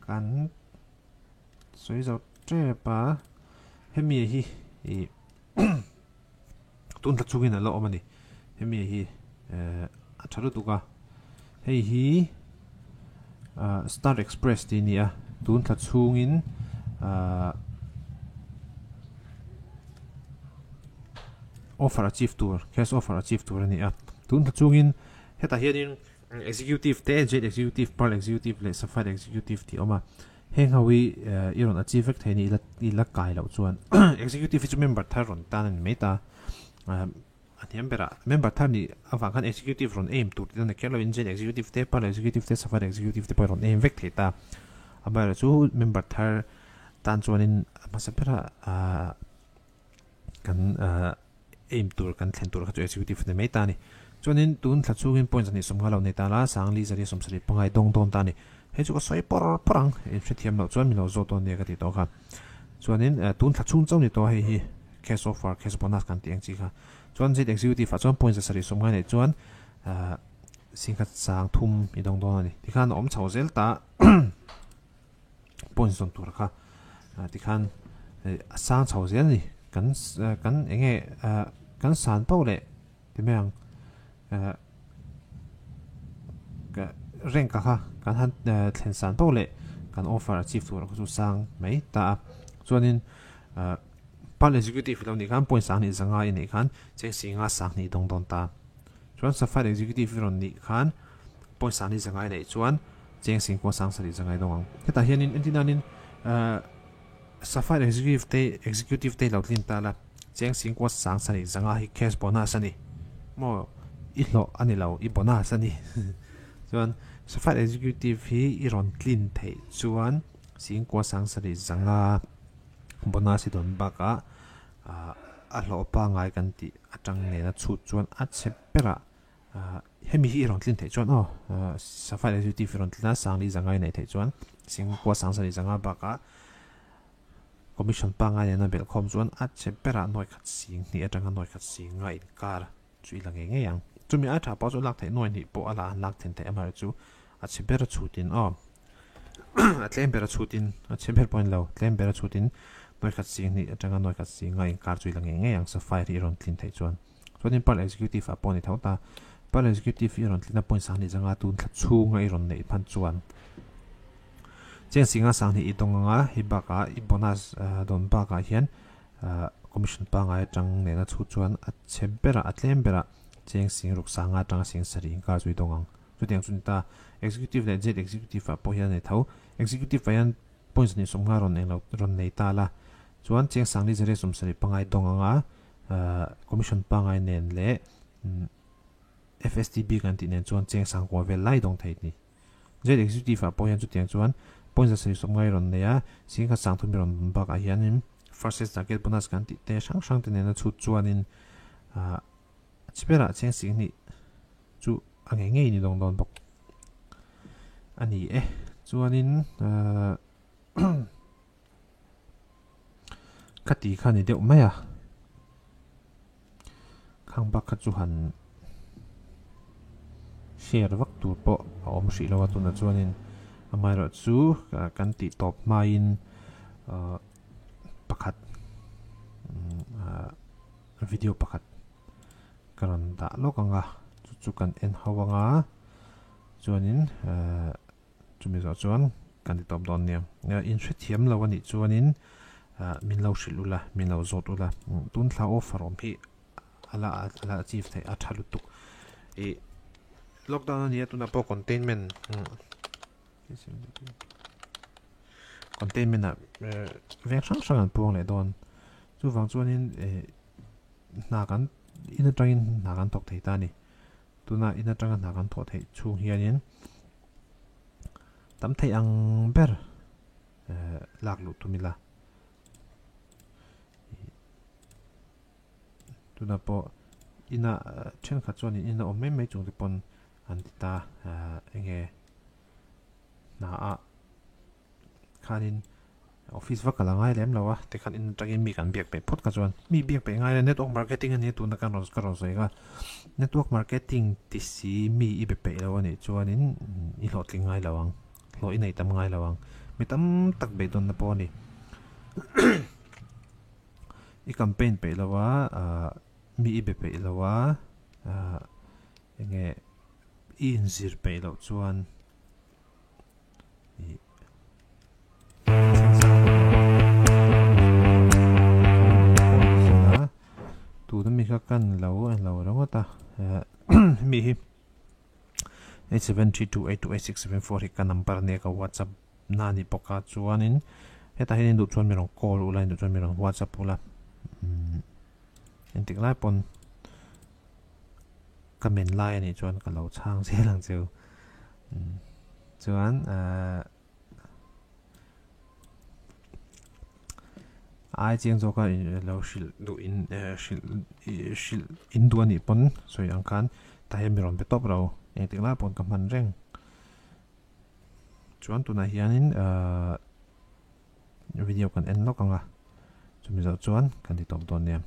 kan sawi zo tep a hemi hi ih tun thla chungin a la awm a ni hemi hi eh a tha lutuk a hei hi ah star express tih a ni a tun thla chhungin ah offer achieve tur cash offer achieve tur a ni a tun thla chungin hetah hianin Executive te, Jade Executive, Pearl Executive leh Sapphire Executive tih a awm a. Heng ho hi i rawn achieve vek thei a ni, i la kai loh chuan. Executive hi chu member thar rawn tan a ni mai ta. A hniam berah member thar nih avang khan Executive rawn aim tur tih a ni kher loin Jade Executive te, Pearl Executive te, Sapphire Executive te pawh i rawn aim vek thei ta. Amaherawhchu member thar tan chuanin a hmasa berah kan aim tur kan thlen tur kha chu executive ni mai ta a ni. Chuanin tun thla chhungin point 250 lo nei ta la, sangli 175 dawng dawn ta a ni. Hei chu ka sawi pawr pawr ang, in hrethiam loh chuan min lo zawt dawn nia ka tih tawh kha. Chuanin tun thla chhung chauh ni tawh hei hi cash offer, cash bonus kan tih ang chi kha. Chuan zet executive ah chuan point 750 neih chuan singkhat 30 i dawng dawn a ni. Tikhan a awm chho zel ta. Point zawn tur kha tikhan a sang chho zel a ni kan kan eng nge kan san pauh leh ti mai ang rank a kha kan han thlen san pauh leh kan offer achieve tur kha chu sang mai ta a chuanin pal executive lo nih khan point sang hnih zanga i neih khan cheng si nga sang hnih dawng dawn ta. Chuan Sapphire Executive i rawn nih khan point sang ni zangai neih chuan cheng sing pawh sang sarih zangai dawng ang. Hetah hianin entir nanin Sapphire Executive te Executive te lo tlin ta la cheng sing pawh sang sarih zanga hi cash bonus a ni maw i hlawh a ni lo i bonus a ni. Chuan Sapphire Executive hi i rawn tlin theih chuan sing kua sang sarih zanga bonus i dawn bakah a hlawh pangngai kan tih atang nena chhut chuan a chhe berah hemi hi i rawn tlin theih chuan aw Sapphire Executive i rawn tlin a Sangli Zangai neih theih chuan Singkua Sangsari Zanga bakah Commission pangngai nena belh khawm chuan a chhe berah nuai khat sing hnih atanga nuai khat sing nga inkar chu i la ngei ngei ang. Chumi ai tha pawh chu lak theih nuai hnih pawh a la an lak then theih amaherawhchu chu a chhe ber a chhutin aw a tlem ber a chhutin a chhe ber pawh a ni lo tlem ber a chhutin nuai khat sing hnih atanga nuai khat sing nga inkar chu i la ngei ngei ang Sapphire hi i rawn tlin theih chuan. Chuanin Pearl Executive ah pawh a ni tho ta. Pearl Executive hi i rawn tlin a point sang hnih zanga tun thla chhunga i rawn neih hman chuan cheng singa sang hnih i dawng anga hei bakah i bonus dawn bakah hian Commission pangngai atang nena chhut chuan a chhe berah a tlem berah cheng sing ruk sanga atanga sing sarih inkar chu i dawng ang. Chutiang chu ni ta. Executive leh Jet Executive ah pawh hian a nei tho. Executive ah hian points hnih sawmnga rawn eng lo rawn nei ta la. Chuan cheng sangli zariat sawmsarih pangngai dawng anga Commission pangngai nen leh FSTB kan tih nen chuan cheng sangkua vel lai dawng thei ni. Jet Executive ah pawh hian chutiang chuan point za sarih sawmngai rawn nei a, singkhat sangthum i rawn bun bakah hianin First Sales Target Bonus kan tih te hrang hrang te nena chhut chuanin a chi berah cheng singhnih chu a ngei ngei ni dawng dawn bawk a ni e. Chuanin ka ti kha ni deuh mai a, khang bak kha chu han share vak tur pawh a awm hrih lo a tunah chuanin amaherawh chu kan tih tawp hmain pakhat video pakhat ka rawn dah lawk ang a chu chu kan en ho ang a chuanin. Chumi zawh chuan kan ti tawp dawn nia. In hrethiam lo a nih chuanin min lo hrilh ula, min lo zawt ula. Tun thla offer awm hi a la a la achieve theih a tha lutuk. Ih lockdown a nia tunah pawh containment containment ah veng hrang hrang an puang leh dawn. Chuvang chuanin hna kan in atangin hna kan thawk thei ta a ni. Tuna in atanga hna kan thawh theih chhung hianin tam theih ang ber lak luh tum ila. Tuna pawh ina thenkhat chuan in a awm mai mai chung te pawn an ti ta enge hna ah khanin office va kal a ngai lem lo a tikhan in atangin mi kan biak peih phawt kha chuan mi biak peih ngai a network marketing a nia tuna kan rawn ka rawn sawi kha network marketing ti si mi i be peih lo a nih chuanin i hlawhtling ngai lo ang hlawh i nei tam ngai lo ang mi tam tak beidawnna pawh a ni i campaign peih lo a ah mi i be peih lo a ah enge i inzir peih loh chuan. Tuna mi kha kan lo en lo ringawt a mi hi 8732828674 hi ka number ania ka whatsapp na a ni bawk a chuanin hetah hian in duh chuan mi rawn call ula in duh chuan mi rawn whatsapp ula engtik lai pawn ka men lai a nih chuan ka lo chhang zel ang cheu. Chuan ai chiang zawk a lo hrilh duh in hrilh hrilh in duh a nih pawn sawi ang khan tah hian mi rawn be tawp lo engtik lai pawn ka hman reng chuan tunah hianin video kan en lawk ang a chumi zawh chuan kan ti tawp dawn nia.